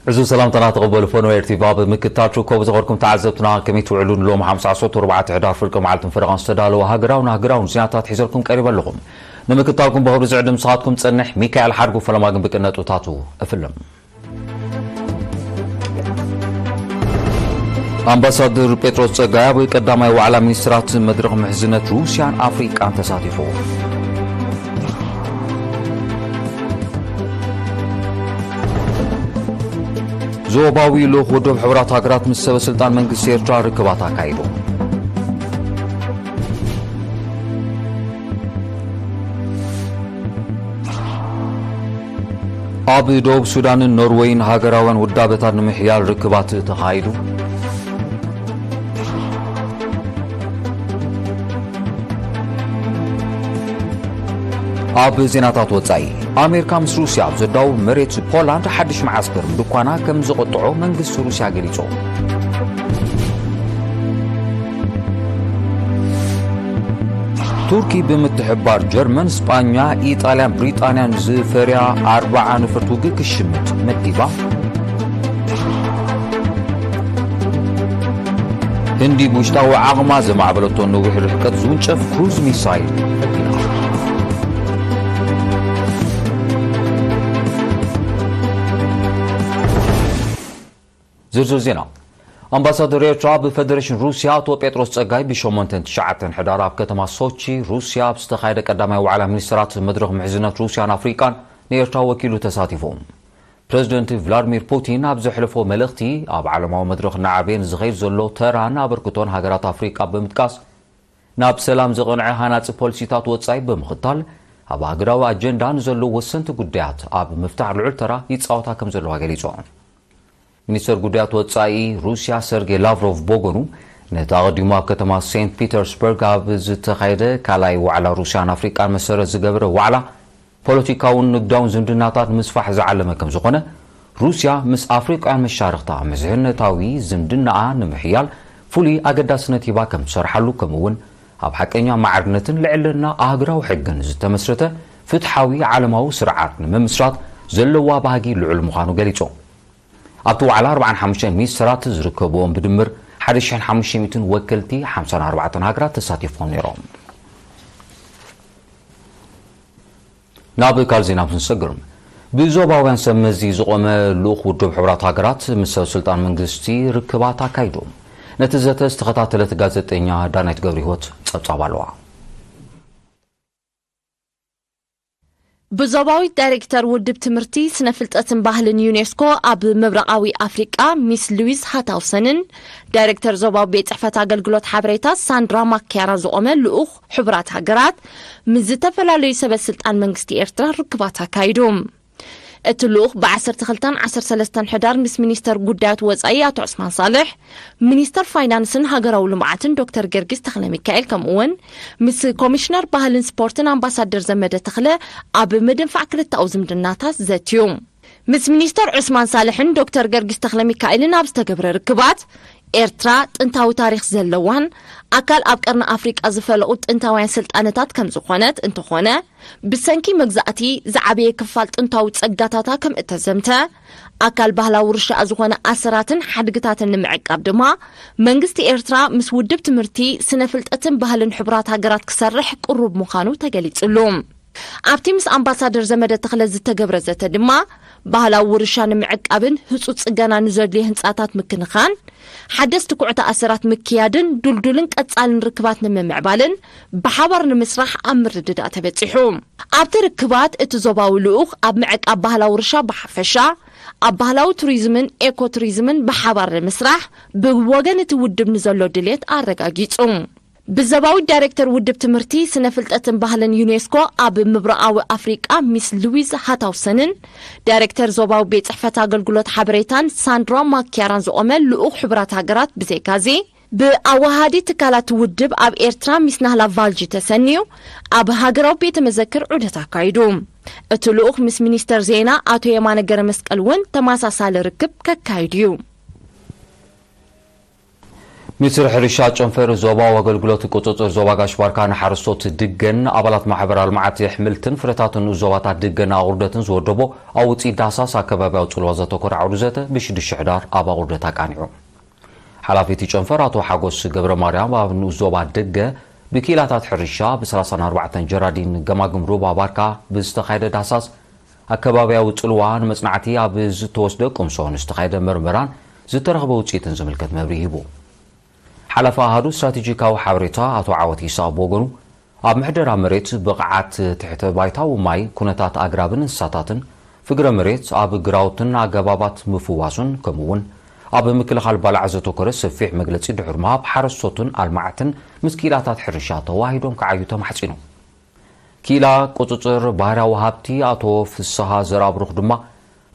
ዕዙዝ ሰላምታና ተቐበሉ። ፈነወ ኤርትሪቫ ብምክትታል ትርከቡ ዝኸርኩም ተዓዘብትና፣ ከመይ ትውዕሉ? ንሎም ሓምሳ ዓሰርተ ኣርባዕተ ሕዳር ፍርቂ መዓልትን ፈረቓን ዝተዳለወ ሃገራውን ኣህጉራውን ዜናታት ሒዘልኩም ቀሪበ ኣለኹም። ንምክትታልኩም ብኽብሪ ዝዕድም ንስኻትኩም ጸንሕ። ሚካኤል ሓድጉ ፈለማ ግን ብቅነጥብታቱ እፍልም። ኣምባሳደር ጴጥሮስ ጸጋይ ኣብ ቀዳማይ ዋዕላ ሚኒስትራት መድረኽ ምሕዝነት ሩስያን ኣፍሪቃን ተሳቲፉ። ዞባዊ ልኡኽ ውድብ ሕቡራት ሃገራት ምስ ሰበ ስልጣን መንግስቲ ኤርትራ ርክባት ኣካይዱ። ኣብ ደቡብ ሱዳንን ኖርወይን ሃገራውያን ውዳበታት ንምሕያል ርክባት ተኻይዱ። ኣብ ዜናታት ወጻኢ፣ ኣሜሪካ ምስ ሩስያ ኣብ ዘዳውብ መሬት ፖላንድ ሓድሽ መዓስከር ምድኳና ከም ዝቐጥዖ መንግስቲ ሩስያ ገሊጹ። ቱርኪ ብምትሕብባር ጀርመን፣ ስጳኛ፣ ኢጣልያን ብሪጣንያን ዝፈርያ ኣርብዓ ነፈርቲ ውግእ ክሽምት መዲባ። ህንዲ ብውሽጣዊ ዓቕማ ዘማዕበለቶ ነዊሕ ርሕቀት ዝውንጨፍ ክሩዝ ሚሳይል ፈቲና። ዝርዝር ዜና። ኣምባሳደር ኤርትራ ኣብ ፈደረሽን ሩስያ ኣቶ ጴጥሮስ ጸጋይ ብሸሞንተን ትሽዓተን ሕዳር ኣብ ከተማ ሶቺ ሩስያ ኣብ ዝተኻየደ ቀዳማይ ዋዕላ ሚኒስትራት መድረኽ ምሕዝነት ሩስያን ኣፍሪቃን ንኤርትራ ወኪሉ ተሳቲፉ። ፕረዚደንት ቭላድሚር ፑቲን ኣብ ዘሕለፎ መልእኽቲ፣ ኣብ ዓለማዊ መድረኽ እናዓበየ ንዝኸይድ ዘሎ ተራን ኣበርክቶን ሃገራት ኣፍሪቃ ብምጥቃስ፣ ናብ ሰላም ዘቕንዐ ሃናጺ ፖሊሲታት ወጻኢ ብምኽታል፣ ኣብ ሃገራዊ ኣጀንዳ ንዘለዉ ወሰንቲ ጉዳያት ኣብ ምፍታሕ ልዑል ተራ ይጻወታ ከም ዘለዋ ገሊጹ። ሚኒስተር ጉዳያት ወጻኢ ሩስያ ሰርጌይ ላቭሮቭ ብወገኑ፣ ነቲ ኣቐዲሙ ኣብ ከተማ ሴንት ፒተርስበርግ ኣብ ዝተኻየደ ካልኣይ ዋዕላ ሩስያን ኣፍሪቃን መሰረት ዝገበረ ዋዕላ፣ ፖለቲካውን ንግዳውን ዝምድናታት ንምስፋሕ ዝዓለመ ከም ዝኾነ፣ ሩስያ ምስ ኣፍሪቃውያን መሻርኽታ ምሕዝነታዊ ዝምድናኣ ንምሕያል ፍሉይ ኣገዳስነት ሂባ ከም ትሰርሓሉ፣ ከምኡ እውን ኣብ ሓቀኛ ማዕርነትን ልዕልና ኣህጉራዊ ሕግን ዝተመስረተ ፍትሓዊ ዓለማዊ ስርዓት ንምምስራት ዘለዋ ባህጊ ልዑል ምዃኑ ገሊጹ። ኣብቲ ዋዕላ ኣርባዓን ሓሙሽተን ሚኒስተራት ዝርከብዎም ብድምር ሓደ ሽሕን ሓሙሽተ ሚእትን ወከልቲ ሓምሳን ኣርባዕተን ሃገራት ተሳቲፎም ነይሮም። ናብ ካልእ ዜና ክንሰግር። ብዞባውያን ሰብ መዚ ዝቖመ ልኡኽ ውድብ ሕቡራት ሃገራት ምስ ሰብ ስልጣን መንግስቲ ርክባት ኣካይዱ። ነቲ ዘተ ዝተኸታተለት ጋዜጠኛ ዳናይት ገብረ ህይወት ጸብጻብ ኣለዋ። ብዞባዊት ዳይሬክተር ውድብ ትምህርቲ፣ ስነ ፍልጠትን ባህልን ዩኔስኮ ኣብ ምብራቓዊ ኣፍሪቃ ሚስ ሉዊዝ ሃታውሰንን ዳይሬክተር ዞባዊ ቤት ጽሕፈት ኣገልግሎት ሓበሬታ ሳንድራ ማኪያራ ዝቖመ ልኡኽ ሕቡራት ሃገራት ምስ ዝተፈላለዩ ሰበ ስልጣን መንግስቲ ኤርትራ ርክባት ኣካይዱ። እቲ ልኡኽ ብ ዓሰርተ ክልተን ዓሰርተ ሰለስተን ሕዳር ምስ ሚኒስተር ጉዳያት ወጻኢ ኣቶ ዑስማን ሳልሕ፣ ሚኒስተር ፋይናንስን ሃገራዊ ልምዓትን ዶክተር ገርጊስ ተኽለ ሚካኤል፣ ከምኡ እውን ምስ ኮሚሽነር ባህልን ስፖርትን ኣምባሳደር ዘመደ ተኽለ ኣብ ምድንፋዕ ክልተኣዊ ዝምድናታት ዘትዩ። ምስ ሚኒስተር ዑስማን ሳልሕን ዶክተር ገርጊስ ተኽለ ሚካኤልን ኣብ ዝተገብረ ርክባት፣ ኤርትራ ጥንታዊ ታሪኽ ዘለዋን ኣካል ኣብ ቀርኒ ኣፍሪቃ ዝፈለቑ ጥንታውያን ስልጣነታት ከም ዝኾነት እንተኾነ፣ ብሰንኪ መግዛእቲ ዝዓበየ ክፋል ጥንታዊ ጸጋታታ ከም እተዘምተ፣ ኣካል ባህላዊ ውርሻኣ ዝኾነ ኣሰራትን ሓድግታትን ንምዕቃብ ድማ መንግስቲ ኤርትራ ምስ ውድብ ትምህርቲ፣ ስነ ፍልጠትን ባህልን ሕቡራት ሃገራት ክሰርሕ ቅሩብ ምዃኑ ተገሊጹሉ። ኣብቲ ምስ ኣምባሳደር ዘመደ ተኽለ ዝተገብረ ዘተ ድማ፣ ባህላዊ ውርሻ ንምዕቃብን ህጹጽ ጽገና ንዘድልዮ ህንጻታት ምክንኻን፣ ሓደስቲ ኩዕቲ ኣሰራት ምክያድን ዱልዱልን ቀጻልን ርክባት ንምምዕባልን ብሓባር ንምስራሕ ኣብ ምርድዳእ ተበጺሑ። ኣብቲ ርክባት፣ እቲ ዞባዊ ልኡኽ ኣብ ምዕቃብ ባህላዊ ውርሻ ብሓፈሻ፣ ኣብ ባህላዊ ቱሪዝምን ኤኮ ቱሪዝምን ብሓባር ንምስራሕ ብወገን እቲ ውድብ ንዘሎ ድሌት ኣረጋጊጹ። ብዘባዊት ዳይሬክተር ውድብ ትምህርቲ፣ ስነ ፍልጠትን ባህልን ዩኔስኮ ኣብ ምብራቓዊ ኣፍሪቃ ሚስ ሉዊዝ ሃታውሰንን ዳይሬክተር ዞባዊ ቤት ጽሕፈት ኣገልግሎት ሓበሬታን ሳንድራ ማኪያራን ዝቖመ ልኡኽ ሕቡራት ሃገራት ብዘይካዚ፣ ብኣዋሃዲ ትካላት ውድብ ኣብ ኤርትራ ሚስ ናህላ ቫልጂ ተሰንዩ ኣብ ሃገራዊ ቤተ መዘክር ዑደት ኣካይዱ። እቲ ልኡኽ ምስ ሚኒስተር ዜና ኣቶ የማነ ገረመስቀል እውን ተመሳሳሊ ርክብ ከካይድ እዩ። ሚኒስትሪ ሕርሻ ጨንፈር ዞባዊ ኣገልግሎት ቁፅፅር ዞባ ጋሽ ባርካ ንሓረስቶት ድገን ኣባላት ማሕበራዊ ልምዓት ኣሕምልትን ፍረታትን ንኡስ ዞባታት ድገን ኣቑርደትን ዝወደቦ ኣብ ውፅኢት ዳህሳስ ኣከባቢያዊ ፅልዋ ዘተኮረ ዓውዲ ዘተ ብሽዱሽተ ሕዳር ኣብ ኣቑርደት ኣቃኒዑ። ሓላፊ እቲ ጨንፈር ኣቶ ሓጎስ ገብረ ማርያም ኣብ ንኡስ ዞባ ደገ ብኪላታት ሕርሻ ብ ሰላሳን ኣርባዕተን ጀራዲን ገማግም ሩባ ባርካ ብዝተኻየደ ዳህሳስ ኣከባቢያዊ ጽልዋ ንመጽናዕቲ ኣብ ዝተወስደ ቅምሶ ንዝተኻየደ መርመራን ዝተረኽበ ውጽኢትን ዝምልከት መብርሂ ሂቡ። ሓላፊ ኣሃዱ ስትራቴጂካዊ ሓበሬታ ኣቶ ዓወት ይስኣ ብወገኑ፣ ኣብ ምሕደራ መሬት ብቕዓት ትሕተ ባይታዊ ማይ፣ ኩነታት ኣግራብን እንስሳታትን፣ ፍግረ መሬት ኣብ ግራውትን ኣገባባት ምፍዋሱን ከምኡ እውን ኣብ ምክልኻል ባልዓ ዘተኮረ ሰፊሕ መግለጺ ድሕሪ ምሃብ ሓረስቶትን ኣልማዕትን ምስ ክኢላታት ሕርሻ ተዋሂዶም ክዓዩ ተማሕጺኑ። ክኢላ ቁጽጽር ባህርያዊ ሃብቲ ኣቶ ፍስሃ ዘርኣብሩኽ ድማ፣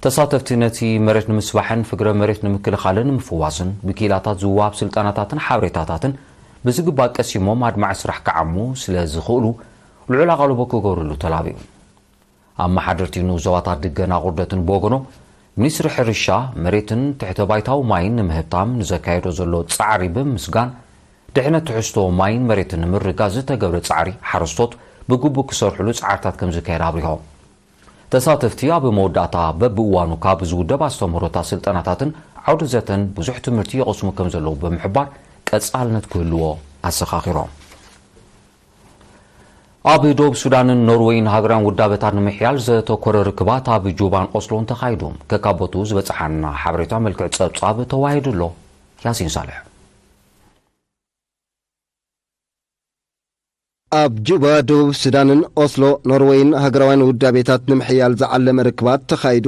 ተሳተፍቲ ነቲ መሬት ንምስባሕን ፍግረ መሬት ንምክልኻልን ንምፍዋስን ብክኢላታት ዝወሃብ ስልጠናታትን ሓበሬታታትን ብዝግባእ ቀሲሞም ኣድማዒ ስራሕ ክዓሙ ስለ ዝኽእሉ ልዑል ኣቓልቦ ክገብርሉ ተላብዩ። ኣመሓደርቲ ንኡስ ዞባታት ድገና ቁርደትን ብወገኖም፣ ሚኒስትሪ ሕርሻ፣ መሬትን ትሕተ ባይታዊ ማይን ንምህብታም ንዘካየዶ ዘሎ ጻዕሪ ብምምስጋን፣ ድሕነት ትሕዝቶ ማይን መሬትን ንምርግጋጽ ዝተገብረ ጻዕሪ ሓረስቶት ብግቡእ ክሰርሕሉ ጻዕርታት ከም ዝካየድ ኣብሪሆም። ተሳተፍቲ ኣብ መወዳእታ በብእዋኑ ካብ ዝውደብ ኣስተምህሮታት፣ ስልጠናታትን ዓውዲ ዘተን ብዙሕ ትምህርቲ ይቐስሙ ከም ዘለዉ ብምሕባር ቀጻልነት ክህልዎ ኣዘኻኺሮም። ኣብ ደቡብ ሱዳንን ኖርወይን ሃገራውያን ውዳበታት ንምሕያል ዘተኮረ ርክባት ኣብ ጁባን ኦስሎን ተኻይዱ። ከካቦቱ ዝበጽሓና ሓበሬታ መልክዕ ጸብጻብ ተዋሂዱ ኣሎ። ያሲን ሳልሕ። ኣብ ጁባ፣ ደቡብ ሱዳንን ኦስሎ፣ ኖርወይን ሃገራውያን ውዳቤታት ንምሕያል ዝዓለመ ርክባት ተኻይዱ።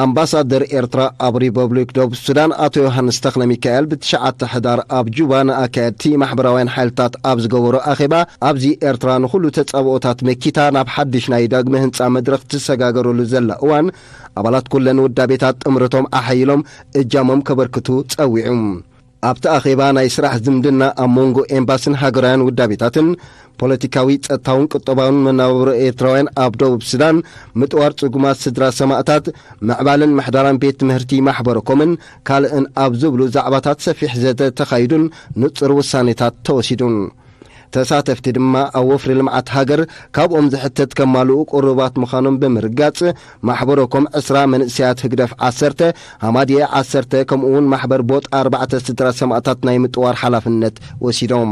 ኣምባሳደር ኤርትራ ኣብ ሪፐብሊክ ደቡብ ሱዳን ኣቶ ዮሃንስ ተኽለ ሚካኤል ብትሽዓተ ሕዳር ኣብ ጁባ ንኣካየድቲ ማሕበራውያን ሓይልታት ኣብ ዝገበሮ ኣኼባ፣ ኣብዚ ኤርትራ ንኹሉ ተጻብኦታት መኪታ ናብ ሓድሽ ናይ ዳግመ ህንጻ መድረኽ ትሰጋገረሉ ዘላ እዋን፣ ኣባላት ኩለን ውዳቤታት ጥምረቶም ኣሓይሎም እጃሞም ከበርክቱ ጸዊዑ። ኣብቲ ኣኼባ ናይ ስራሕ ዝምድና ኣብ መንጎ ኤምባስን ሃገራውያን ውዳቤታትን፣ ፖለቲካዊ፣ ጸጥታውን ቁጠባውን መነባብሮ ኤርትራውያን ኣብ ደቡብ ሱዳን፣ ምጥዋር ጽጉማት ስድራ ሰማእታት፣ ምዕባለን ምሕዳራን ቤት ትምህርቲ ማሕበረኮምን ካልእን ኣብ ዝብሉ ዛዕባታት ሰፊሕ ዘተ ተኻይዱን ንጹር ውሳኔታት ተወሲዱን። ተሳተፍቲ ድማ ኣብ ወፍሪ ልምዓት ሃገር ካብኦም ዝሕተት ከማልኡ ቅሩባት ምዃኖም ብምርጋጽ፣ ማሕበረኮም ዕስራ መንእሰያት ህግደፍ ዓሰርተ፣ ሃማድየ ዓሰርተ፣ ከምኡ'ውን ማሕበር ቦጥ ኣርባዕተ ስድራ ሰማእታት ናይ ምጥዋር ሓላፍነት ወሲዶም።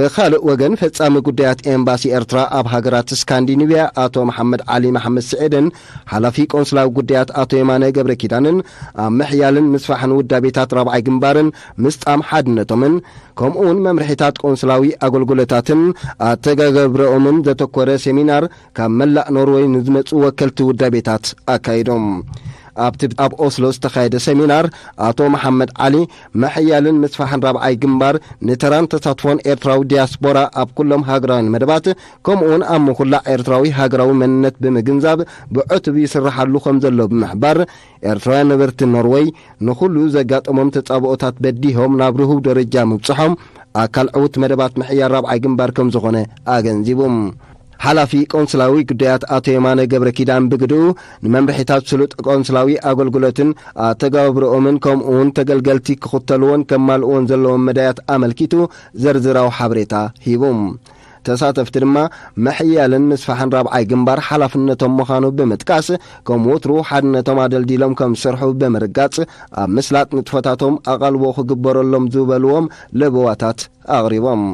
ብኻልእ ወገን፣ ፈጻሚ ጉዳያት ኤምባሲ ኤርትራ ኣብ ሃገራት ስካንዲኒቭያ ኣቶ መሓመድ ዓሊ መሓመድ ስዒድን ሓላፊ ቆንስላዊ ጉዳያት ኣቶ የማነ ገብረ ኪዳንን ኣብ ምሕያልን ምስፋሕን ውዳቤታት ራብዓይ ግንባርን ምስጣም ሓድነቶምን ከምኡ'ውን መምርሒታት ቆንስላዊ ኣገልግሎታትን ኣተገገብረኦምን ዘተኮረ ሴሚናር ካብ መላእ ኖርወይ ንዝመጹ ወከልቲ ውዳቤታት ኣካይዶም። ኣብቲ ኣብ ኦስሎ ዝተኻየደ ሴሚናር ኣቶ መሓመድ ዓሊ፣ ምሕያልን ምስፋሕን ራብዓይ ግንባር ንተራን ተሳትፎን ኤርትራዊ ዲያስፖራ ኣብ ኩሎም ሃገራውያን መደባት፣ ከምኡ'ውን ኣብ ምኹላዕ ኤርትራዊ ሃገራዊ መንነት ብምግንዛብ ብዕቱብ ይስራሓሉ ከም ዘሎ ብምሕባር፣ ኤርትራውያን ነበርቲ ኖርወይ ንኹሉ ዘጋጠሞም ተጻብኦታት በዲሆም ናብ ርሁው ደረጃ ምብጽሖም ኣካል ዕዉት መደባት ምሕያል ራብዓይ ግንባር ከም ዝኾነ ኣገንዚቡ። ሓላፊ ቆንስላዊ ጉዳያት ኣቶ የማነ ገብረ ኪዳን ብግድኡ፣ ንመምርሒታት ስሉጥ ቆንስላዊ ኣገልግሎትን ኣተገባብርኦምን ከምኡ'ውን ተገልገልቲ ክኽተልዎን ከማልእዎን ዘለዎም መዳያት ኣመልኪቱ ዝርዝራዊ ሓበሬታ ሂቡ። ተሳተፍቲ ድማ፣ ምሕያልን ምስፋሕን ራብዓይ ግንባር ሓላፍነቶም ምዃኑ ብምጥቃስ፣ ከም ወትሩ ሓድነቶም ኣደልዲሎም ከም ዝሰርሑ ብምርጋጽ፣ ኣብ ምስላጥ ንጥፈታቶም ኣቓልቦ ክግበረሎም ዝበልዎም ለበዋታት ኣቕሪቦም።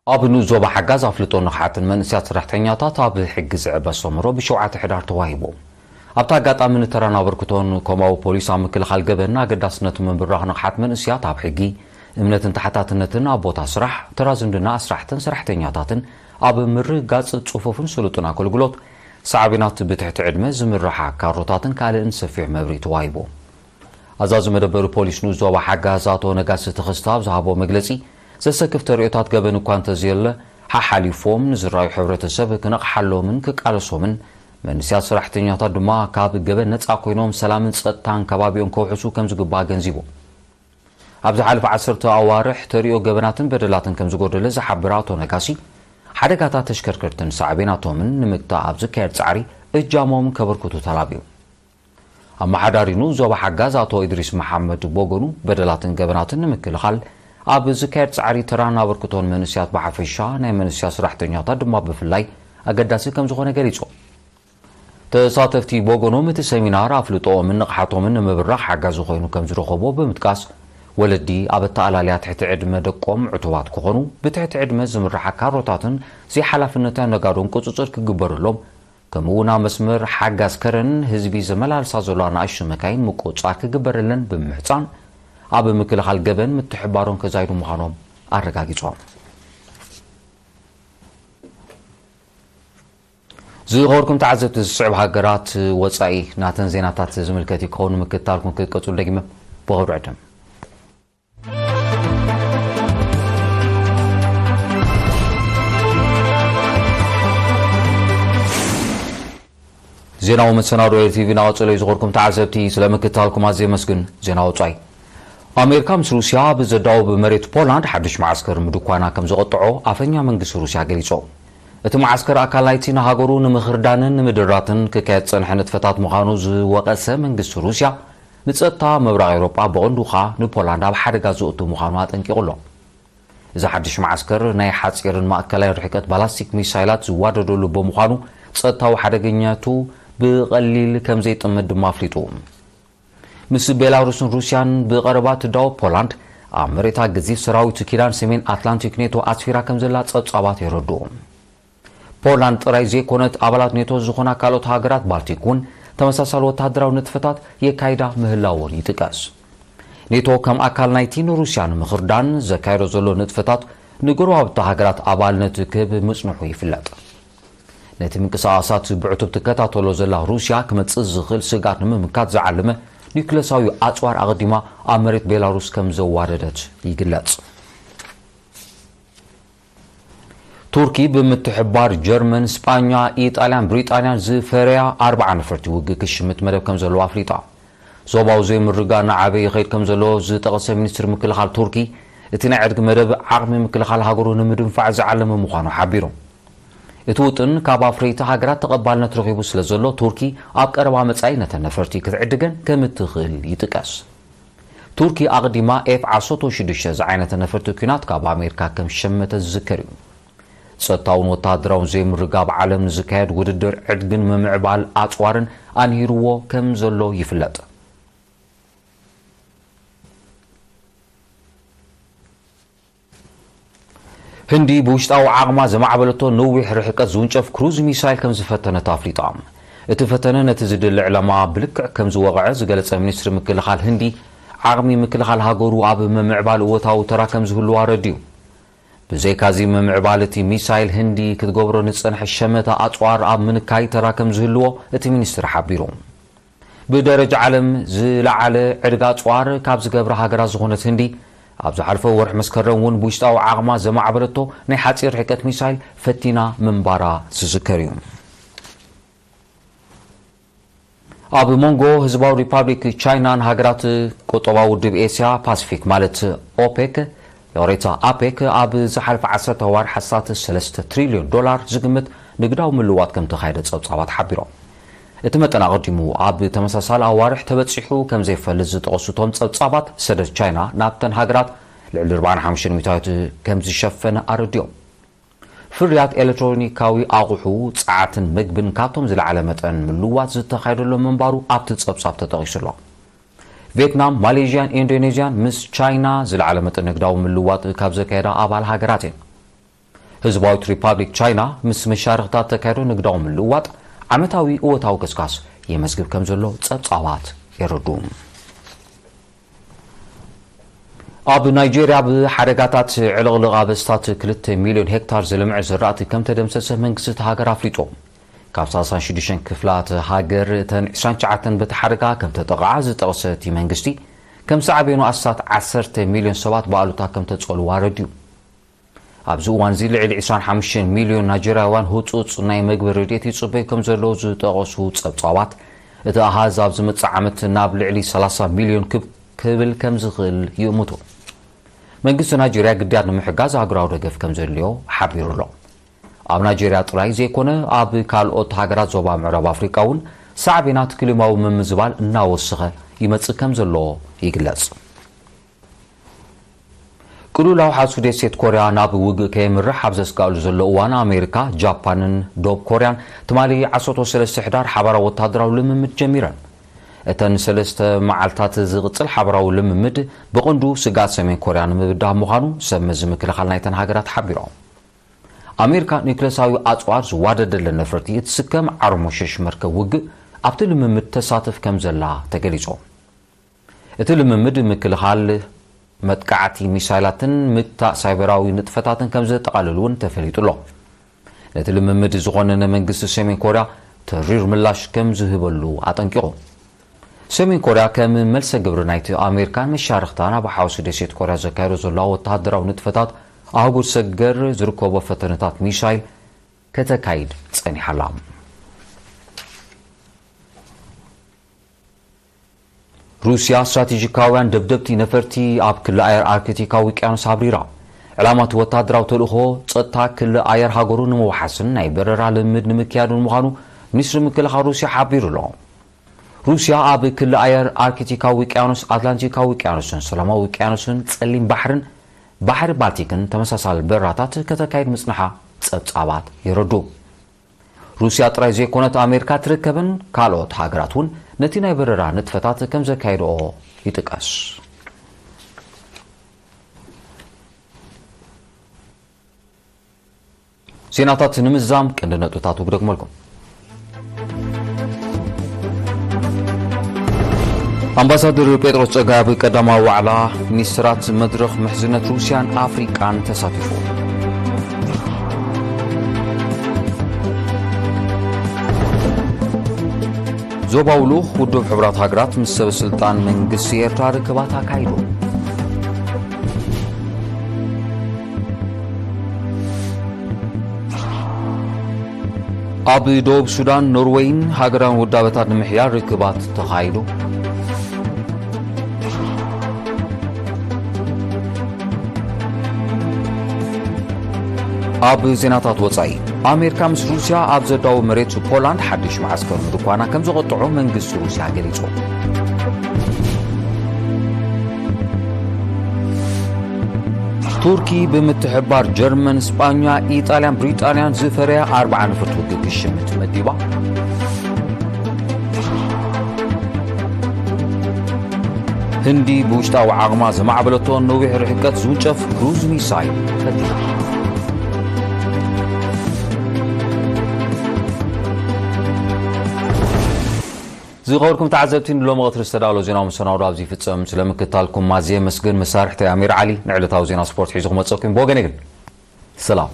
ኣብ ንኡስ ዞባ ሓጋዝ ኣፍልጦ ንቕሓትን መንእሰያት ሰራሕተኛታት ኣብ ሕጊ ዝዕበ ኣስተምህሮ ብሸውዓተ ሕዳር ተዋሂቡ። ኣብቲ ኣጋጣሚ ንተራን ኣበርክቶን ኮማዊ ፖሊስ ኣብ ምክልኻል ገበን ኣገዳስነት ምብራኽ ንቕሓት መንእሰያት ኣብ ሕጊ፣ እምነትን ተሓታትነትን ኣብ ቦታ ስራሕ፣ ተራ ዝምድና ኣስራሕትን ሰራሕተኛታትን ኣብ ምርግጋጽ ጽፉፍን ስሉጥን ኣገልግሎት፣ ሳዕቤናት ብትሕቲ ዕድመ ዝምርሓ ካሮታትን ካልእን ሰፊሕ መብርሂ ተዋሂቡ። ኣዛዚ መደበር ፖሊስ ንኡስ ዞባ ሓጋዝ ኣቶ ነጋሲ ተኸስተ ኣብ ዝሃቦ መግለጺ፣ ዘሰክፍ ተርእዮታት ገበን እኳ እንተዘየለ፣ ሓሓሊፎም ንዝረኣዩ ሕብረተሰብ ክነቕሓሎምን ክቃለሶምን፣ መንእሰያት ሰራሕተኛታት ድማ ካብ ገበን ነጻ ኮይኖም ሰላምን ጸጥታን ከባቢኦም ከውሕሱ ከም ዝግባእ ኣገንዚቡ። ኣብ ዝሓለፈ ዓሰርተ ኣዋርሕ ተርእዮ ገበናትን በደላትን ከም ዝጎደለ ዝሓበረ ኣቶ ነጋሲ፣ ሓደጋታት ተሽከርከርትን ሳዕቤናቶምን ንምግታእ ኣብ ዝካየድ ጻዕሪ እጃሞም ከበርክቱ ተላብዩ። ኣመሓዳሪ ንኡስ ዞባ ሓጋዝ ኣቶ ኢድሪስ መሓመድ ብወገኑ፣ በደላትን ገበናትን ንምክልኻል ኣብ ዝካየድ ጻዕሪ ተራን ኣበርክቶን መንእሰያት ብሓፈሻ፣ ናይ መንእሰያት ሰራሕተኛታት ድማ ብፍላይ ኣገዳሲ ከም ዝኾነ ገሊጹ። ተሳተፍቲ ብወገኖም፣ እቲ ሰሚናር ኣፍልጦኦምን ንቕሓቶምን ንምብራኽ ሓጋዚ ኮይኑ ከም ዝረኸቦ ብምጥቃስ፣ ወለዲ ኣብ ኣተኣላልያ ትሕቲ ዕድመ ደቆም ዕቱባት ክኾኑ፣ ብትሕቲ ዕድመ ዝምራሕ ኣካሮታትን ዘይሓላፍነታዊ ነጋዶን ቁጽጽር ክግበረሎም፣ ከምኡ እውን ኣብ መስመር ሓጋዝ ከረን ህዝቢ ዘመላልሳ ዘሎ ኣናእሽቱ መካይን ምቁጽጻር ክግበረለን ብምሕጻን፣ ኣብ ምክልኻል ገበን ምትሕባሮም ከዛይዱ ምዃኖም ኣረጋጊጾም። ዝኸበርኩም ተዓዘብቲ፣ ዝስዕብ ሃገራት ወጻኢ ናተን ዜናታት ዝምልከት እዩ ክኸውን። ምክትታልኩም ክትቀጽሉ ደጊመ ብኽብሪ ዕድም። ዜናዊ መሰናዶ ኤልቲቪ እናቐጸለ እዩ። ዝኸበርኩም ተዓዘብቲ፣ ስለ ምክትታልኩም ኣዝየ የመስግን። ዜና ወጻኢ። ኣሜሪካ ምስ ሩስያ ብዘዳውብ መሬት ፖላንድ ሓድሽ መዓስከር ምድኳና ከም ዘቐጥዖ ኣፈኛ መንግስቲ ሩስያ ገሊጹ። እቲ መዓስከር ኣካል ናይቲ ንሃገሩ ንምኽርዳንን ንምድራትን ክካየድ ዝጸንሐ ንጥፈታት ምዃኑ ዝወቐሰ መንግስቲ ሩስያ፣ ንጸጥታ ምብራቕ ኤውሮጳ ብቐንዱ ኸኣ ንፖላንድ ኣብ ሓደጋ ዘእቱ ምዃኑ ኣጠንቂቑ ኣሎ። እዚ ሓድሽ መዓስከር ናይ ሓጺርን ማእከላይን ርሕቀት ባላስቲክ ሚሳይላት ዝዋደደሉ ብምዃኑ፣ ጸጥታዊ ሓደገኛቱ ብቐሊል ከም ዘይጥምት ድማ ኣፍሊጡ። ምስ ቤላሩስን ሩስያን ብቐረባ ትዳወብ ፖላንድ፣ ኣብ መሬታ ገዚፍ ሰራዊት ኪዳን ሰሜን ኣትላንቲክ ኔቶ ኣስፊራ ከም ዘላ ጸብጻባት የረድኡ። ፖላንድ ጥራይ ዘይኮነት፣ ኣባላት ኔቶ ዝኾና ካልኦት ሃገራት ባልቲክ እውን ተመሳሳሊ ወተሃደራዊ ንጥፈታት የካይዳ ምህላወን ይጥቀስ። ኔቶ ከም ኣካል ናይቲ ንሩስያ ንምኽርዳን ዘካየዶ ዘሎ ንጥፈታት፣ ንጎረባብቲ ሃገራት ኣባልነት ክህብ ምጽንሑ ይፍለጥ። ነቲ ምንቅስቓሳት ብዕቱብ ትከታተሎ ዘላ ሩስያ፣ ክመጽእ ዝኽእል ስግኣት ንምምካት ዝዓለመ ኒውክለሳዊ ኣጽዋር ኣቐዲማ ኣብ መሬት ቤላሩስ ከም ዘዋደደት ይግለጽ። ቱርኪ ብምትሕብባር ጀርመን፣ ስጳኛ፣ ኢጣልያን ብሪጣንያን ዝፈረያ ኣርብዓ ነፈርቲ ውግእ ክሽምት መደብ ከም ዘለዎ ኣፍሊጣ። ዞባዊ ዘይምርግጋእ እናዓበየ ይኸይድ ከም ዘሎ ዝጠቐሰ ሚኒስትሪ ምክልኻል ቱርኪ፣ እቲ ናይ ዕድጊ መደብ ዓቕሚ ምክልኻል ሃገሩ ንምድንፋዕ ዝዓለመ ምዃኑ ሓቢሩ። እቲ ውጥን ካብ ኣፍረይቲ ሃገራት ተቐባልነት ረኺቡ ስለ ዘሎ፣ ቱርኪ ኣብ ቀረባ መጻኢ ነተን ነፈርቲ ክትዕድገን ከም እትኽእል ይጥቀስ። ቱርኪ ኣቕዲማ ኤፍ ዓሰርተ ሽዱሽተ ዝዓይነተ ነፈርቲ ኲናት ካብ ኣሜሪካ ከም ዝሸመተት ዝዝከር እዩ። ጸጥታውን ወተሃደራውን ዘይምርግጋእ ኣብ ዓለም ንዝካየድ ውድድር ዕድግን ምምዕባል ኣጽዋርን ኣንሂርዎ ከም ዘሎ ይፍለጥ። ህንዲ ብውሽጣዊ ዓቕማ ዘማዕበለቶ ነዊሕ ርሕቀት ዝውንጨፍ ክሩዝ ሚሳይል ከም ዝፈተነት ኣፍሊጣ። እቲ ፈተነ ነቲ ዝድለ ዕላማ ብልክዕ ከም ዝወቕዐ ዝገለጸ ሚኒስትሪ ምክልኻል ህንዲ፣ ዓቕሚ ምክልኻል ሃገሩ ኣብ ምምዕባል እወታዊ ተራ ከም ዝህልዎ ኣረዲኡ። ብዘይካዚ፣ ምምዕባል እቲ ሚሳይል ህንዲ ክትገብሮ ንጸንሐ ሸመታ ኣጽዋር ኣብ ምንካይ ተራ ከም ዝህልዎ እቲ ሚኒስትሪ ሓቢሩ። ብደረጃ ዓለም ዝለዓለ ዕድጋ ኣጽዋር ካብ ዝገብራ ሃገራት ዝኾነት ህንዲ፣ ኣብ ዝሓለፈ ወርሒ መስከረም እውን ብውሽጣዊ ዓቕማ ዘማዕበለቶ ናይ ሓጺር ርሕቀት ሚሳይል ፈቲና ምንባራ ዝዝከር እዩ። ኣብ መንጎ ህዝባዊ ሪፓብሊክ ቻይናን ሃገራት ቁጠባዊ ውድብ ኤስያ ፓሲፊክ ማለት ኦፔክ፣ ይቕሬታ፣ ኣፔክ፣ ኣብ ዝሓለፈ ዓሰርተ ኣዋርሕ ኣስታት ሰለስተ ትሪልዮን ዶላር ዝግምት ንግዳዊ ምልዋጥ ከም ተኻየደ ጸብጻባት ሓቢሮም። እቲ መጠን ኣቐዲሙ ኣብ ተመሳሳሊ ኣዋርሕ ተበጺሑ ከም ዘይፈልጥ ዝጠቐሱ እቶም ጸብጻባት፣ ሰደድ ቻይና ናብተን ሃገራት ልዕሊ ኣርባዓን ሓሙሽተን ሚእታዊት ከም ዝሸፈነ ኣረዲኦም። ፍርያት ኤሌክትሮኒካዊ ኣቑሑ፣ ጸዓትን መግብን ካብቶም ዝለዓለ መጠን ምልዋጥ ዝተኻየደሎም ምንባሩ ኣብቲ ጸብጻብ ተጠቒሱ ኣሎ። ቪየትናም፣ ማሌዥያን ኢንዶኔዥያን ምስ ቻይና ዝለዓለ መጠን ንግዳዊ ምልዋጥ ካብ ዘካየዳ ኣባል ሃገራት እየን። ህዝባዊት ሪፓብሊክ ቻይና ምስ መሻርኽታ ተካየዶ ንግዳዊ ምልዋጥ ዓመታዊ እወታዊ ቅስቃስ የመዝግብ ከም ዘሎ ጸብጻባት የረድኡ። ኣብ ናይጄርያ ብሓደጋታት ዕልቕልቕ ኣበስታት ክልተ ሚልዮን ሄክታር ዝለምዐ ዝራእቲ ከም ተደምሰሰ መንግስቲ እቲ ሃገር ኣፍሊጡ። ካብ ሰላሳን ሽዱሽተን ክፍላት ሃገር እተን ዕስራን ትሽዓተን በቲ ሓደጋ ከም ተጠቕዓ ዝጠቕሰ እቲ መንግስቲ፣ ከም ሳዕቤኑ ኣስታት ዓሰርተ ሚልዮን ሰባት ብኣሉታ ከም ተጸልዉ ኣረዲኡ። ኣብዚ እዋን እዚ ልዕሊ ዕስራን ሓሙሽተን ሚልዮን ናይጀርያውያን ህጹጽ ናይ መግቢ ረድኤት ይጽበዩ ከም ዘለዉ ዝጠቐሱ ጸብጻባት፣ እቲ ኣሃዝ ኣብ ዝመጽእ ዓመት ናብ ልዕሊ ሰላሳ ሚልዮን ክብ-፣ ክብል ከም ዝኽእል ይእምቱ። መንግስቲ ናይጀርያ ግዳያት ንምሕጋዝ ኣህጉራዊ ደገፍ ከም ዘድልዮ ሓቢሩ ኣሎ። ኣብ ናይጀርያ ጥራይ ዘይኮነ፣ ኣብ ካልኦት ሃገራት ዞባ ምዕራብ ኣፍሪቃ እውን ሳዕቤናት ክሊማዊ ምምዝባል እናወሰኸ ይመጽእ ከም ዘሎ ይግለጽ። ቅልውላው ሓሱ ደሴት ኮርያ ናብ ውግእ ከየምርሕ ኣብ ዘስጋእሉ ዘሎ እዋን፣ ኣሜሪካ፣ ጃፓንን ደቡብ ኮርያን ትማሊ ዓሰርተ ሰለስተ ሕዳር ሓባራዊ ወታደራዊ ልምምድ ጀሚረን። እተን ሰለስተ መዓልታት ዝቕጽል ሓባራዊ ልምምድ ብቕንዱ ስግኣት ሰሜን ኮርያ ንምብዳህ ምዃኑ ሰብ መዚ ምክልኻል ናይተን ሃገራት ሓቢሮም። ኣሜሪካ ኒውክለሳዊ ኣጽዋር ዝዋደደለን ነፈርቲ እትስከም ዓርሞሸሽ መርከብ ውግእ ኣብቲ ልምምድ ተሳትፍ ከም ዘላ ተገሊጹ። እቲ ልምምድ ምክልኻል መጥቃዕቲ ሚሳይላትን ምክታእ ሳይበራዊ ንጥፈታትን ከም ዘጠቓልል እውን ተፈሊጡ ኣሎ። ነቲ ልምምድ ዝኾነነ መንግስቲ ሰሜን ኮርያ ተሪር ምላሽ ከም ዝህበሉ ኣጠንቂቑ። ሰሜን ኮርያ ከም መልሰ ግብሪ ናይቲ ኣሜሪካን መሻርኽታን ኣብ ሓውሲ ደሴት ኮርያ ዘካየዶ ዘለዋ ወተሃደራዊ ንጥፈታት ኣህጉር ሰገር ዝርከቦ ፈተነታት ሚሳይል ከተካይድ ጸኒሓ ኣላ። ሩስያ ስትራቴጂካውያን ደብደብቲ ነፈርቲ ኣብ ክሊ ኣየር ኣርክቲካዊ ውቅያኖስ ኣብሪራ። ዕላማ እቲ ወተሃደራዊ ተልእኾ ጸጥታ ክሊ ኣየር ሃገሩ ንምውሓስን ናይ በረራ ልምምድ ንምክያድን ምዃኑ ሚኒስትሪ ምክልኻል ሩስያ ሓቢሩ ኣሎ። ሩስያ ኣብ ክሊ ኣየር ኣርክቲካዊ ውቅያኖስ፣ ኣትላንቲካዊ ውቅያኖስን ሰላማዊ ውቅያኖስን ጸሊም ባሕርን ባሕሪ ባልቲክን ተመሳሳሊ በረራታት ከተካይድ ምጽንሓ ጸብጻባት የረዱ። ሩስያ ጥራይ ዘይኮነት ኣሜሪካ ትርከበን ካልኦት ሃገራት እውን ነቲ ናይ በረራ ንጥፈታት ከም ዘካየድኦ ይጥቀስ። ዜናታት ንምዝዛም ቀንዲ ነጥብታቱ ክደግመልኩም። ኣምባሳደር ጴጥሮስ ጸጋይ ኣብ ቀዳማዊ ዋዕላ ሚኒስትራት መድረኽ ምሕዝነት ሩስያን ኣፍሪቃን ተሳቲፉ። ዞባዊ ልኡኽ ውድብ ሕቡራት ሃገራት ምስ ሰበ ስልጣን መንግስቲ ኤርትራ ርክባት ኣካይዱ። ኣብ ደቡብ ሱዳን፣ ኖርወይን ሃገራውን ውዳበታት ንምሕያል ርክባት ተኻይዱ። ኣብ ዜናታት ወጻኢ፣ ኣሜሪካ ምስ ሩስያ ኣብ ዘዳዊ መሬት ፖላንድ ሓድሽ መዓስከር ምድኳና ከም ዘቐጥዖ መንግስቲ ሩስያ ገሊጹ። ቱርኪ ብምትሕብባር ጀርመን፣ ስጳኛ፣ ኢጣልያን ብሪጣንያን ዝፈረያ ኣርብዓ ነፈርቲ ውግእ ክሽምት መዲባ። ህንዲ ብውሽጣዊ ዓቕማ ዘማዕበለቶ ነዊሕ ርሕቀት ዝውንጨፍ ክሩዝ ሚሳይል ፈቲና። ዝኸበርኩም ተዓዘብቲ፣ ንሎሚ ቀትሪ ዝተዳለወ ዜናዊ መሰናዶ ኣብዚ ይፍጸም። ስለ ምክትታልኩም ኣዝየ የመስግን። መሳርሕተይ ኣሚር ዓሊ ንዕለታዊ ዜና ስፖርት ሒዙ ክመጸኩም። ብወገነይ ግን ሰላም።